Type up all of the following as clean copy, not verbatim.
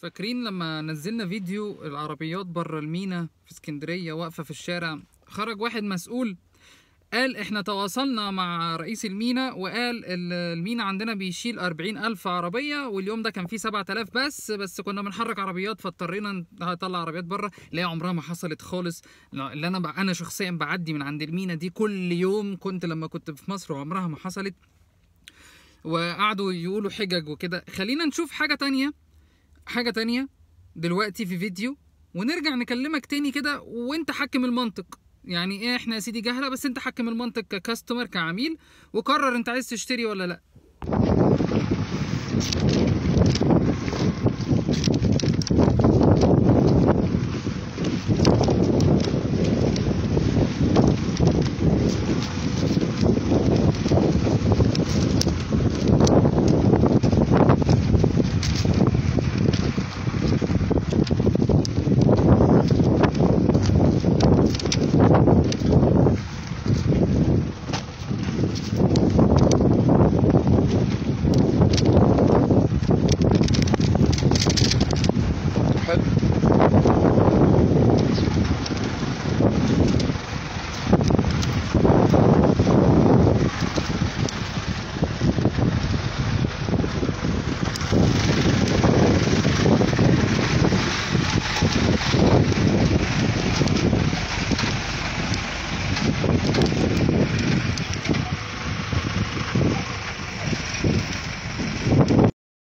فاكرين لما نزلنا فيديو العربيات بره المينا في اسكندرية واقفة في الشارع؟ خرج واحد مسؤول قال احنا تواصلنا مع رئيس المينا وقال المينا عندنا بيشيل 40,000 عربية، واليوم ده كان فيه 7,000 بس كنا بنحرك عربيات فاضطرينا نطلع عربيات بره. لا عمرها ما حصلت خالص. اللي انا شخصيا بعدي من عند المينا دي كل يوم، كنت لما كنت في مصر وعمرها ما حصلت. وقعدوا يقولوا حجج وكده. خلينا نشوف حاجة تانية، حاجة تانية دلوقتي في فيديو، ونرجع نكلمك تاني كده وانت حكم المنطق. يعني ايه احنا يا سيدي جهلة، بس انت حكم المنطق ككاستمر كعميل، وقرر انت عايز تشتري ولا لا.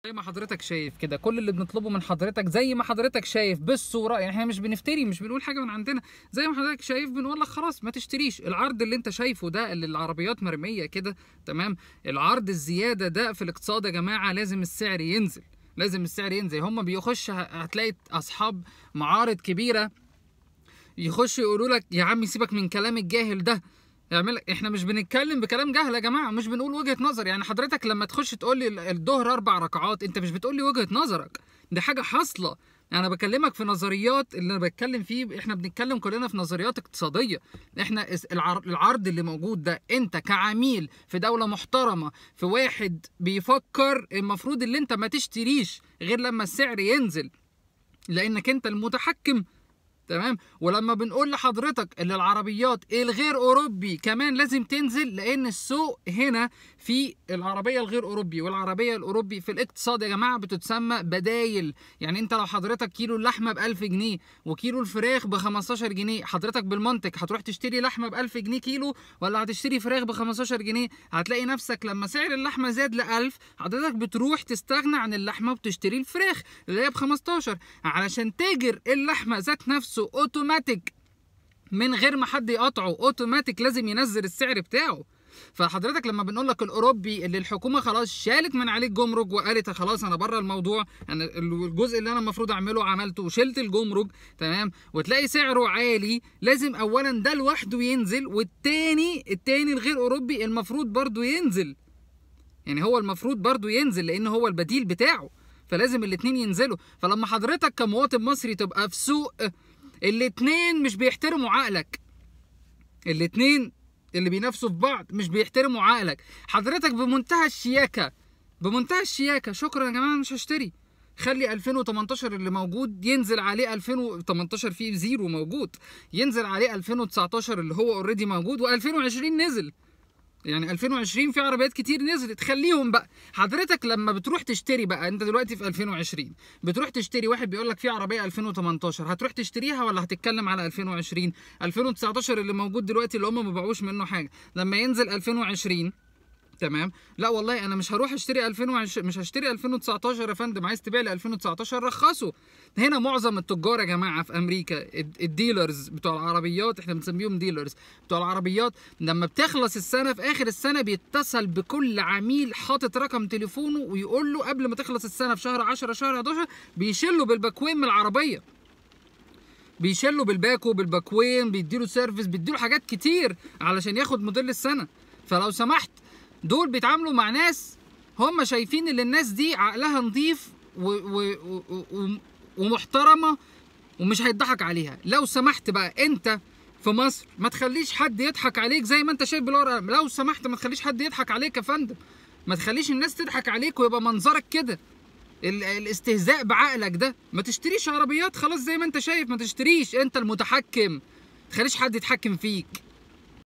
زي ما حضرتك شايف كده، كل اللي بنطلبه من حضرتك زي ما حضرتك شايف بالصورة، يعني احنا مش بنفتري، مش بنقول حاجة من عندنا، زي ما حضرتك شايف بنقول لك خلاص ما تشتريش. العرض اللي انت شايفه ده اللي العربيات مرمية كده، تمام؟ العرض الزيادة ده في الاقتصاد يا جماعة لازم السعر ينزل، لازم السعر ينزل. هم بيخش، هتلاقي اصحاب معارض كبيرة يخش يقولوا لك يا عمي سيبك من كلام الجاهل ده، يعمل. احنا مش بنتكلم بكلام جهل يا جماعة، مش بنقول وجهه نظر. يعني حضرتك لما تخش تقول لي الظهر 4 ركعات، انت مش بتقول لي وجهه نظرك، دي حاجة حاصله. انا يعني بكلمك في نظريات، اللي انا بتكلم فيه احنا بنتكلم كلنا في نظريات اقتصادية. احنا العرض اللي موجود ده، انت كعميل في دولة محترمه، في واحد بيفكر، المفروض اللي انت ما تشتريش غير لما السعر ينزل، لانك انت المتحكم، تمام؟ ولما بنقول لحضرتك ان العربيات الغير اوروبي كمان لازم تنزل، لان السوق هنا في العربية الغير اوروبي والعربية الاوروبي في الاقتصاد يا جماعة بتتسمى بدايل. يعني انت لو حضرتك كيلو اللحمة ب1000 جنيه وكيلو الفراخ ب15 جنيه، حضرتك بالمنطق هتروح تشتري لحمه ب1000 جنيه كيلو ولا هتشتري فراخ ب15 جنيه؟ هتلاقي نفسك لما سعر اللحمة زاد ل1000 حضرتك بتروح تستغنى عن اللحمة وبتشتري الفراخ اللي هي ب15، علشان تاجر اللحمة ذات نفسه اوتوماتيك من غير ما حد يقطعه، اوتوماتيك لازم ينزل السعر بتاعه. فحضرتك لما بنقول لك الاوروبي اللي الحكومة خلاص شالت من عليه الجمرك وقالت خلاص انا بره الموضوع، انا الجزء اللي انا المفروض اعمله عملته وشلت الجمرك، تمام؟ وتلاقي سعره عالي، لازم اولا ده لوحده ينزل، والتاني الغير اوروبي المفروض برضه ينزل. يعني هو المفروض برضه ينزل لان هو البديل بتاعه، فلازم الاتنين ينزلوا. فلما حضرتك كمواطن مصري تبقى في سوق الاتنين مش بيحترموا عقلك، الاتنين اللي بينافسوا في بعض مش بيحترموا عقلك، حضرتك بمنتهى الشياكة، بمنتهى الشياكة، شكرا يا جماعة مش هشتري، خلي 2018 اللي موجود ينزل عليه 2018 فيه zero موجود، ينزل عليه 2019 اللي هو already موجود، و2020 نزل. يعني 2020 في عربيات كتير نزلت، خليهم بقى. حضرتك لما بتروح تشتري بقى، انت دلوقتي في 2020 بتروح تشتري، واحد بيقول لك في عربية 2018، هتروح تشتريها ولا هتتكلم على 2020؟ 2019 اللي موجود دلوقتي اللي هم ما باعوش منه حاجة، لما ينزل 2020، تمام؟ لا والله انا مش هروح اشتري 2020، مش هشتري 2019 يا فندم، عايز تبيع لي 2019 رخصه. هنا معظم التجار يا جماعة في امريكا، ال dealers بتوع العربيات، احنا بنسميهم dealers بتوع العربيات، لما بتخلص السنة في اخر السنة بيتصل بكل عميل حاطط رقم تليفونه ويقول له قبل ما تخلص السنة في شهر 10 شهر 11 بيشيله بالباكوين من العربية، بيشيله بالباكو بالباكوين، بيديله service، بيديله حاجات كتير علشان ياخد موديل السنة. فلو سمحت دول بيتعاملوا مع ناس هم شايفين ان الناس دي عقلها نظيف ومحترمه ومش هيضحك عليها. لو سمحت بقى انت في مصر ما تخليش حد يضحك عليك زي ما انت شايف بالورقة، لو سمحت ما تخليش حد يضحك عليك يا فندم، ما تخليش الناس تضحك عليك ويبقى منظرك كده. الاستهزاء بعقلك ده. ما تشتريش عربيات خلاص، زي ما انت شايف ما تشتريش، انت المتحكم، ما تخليش حد يتحكم فيك.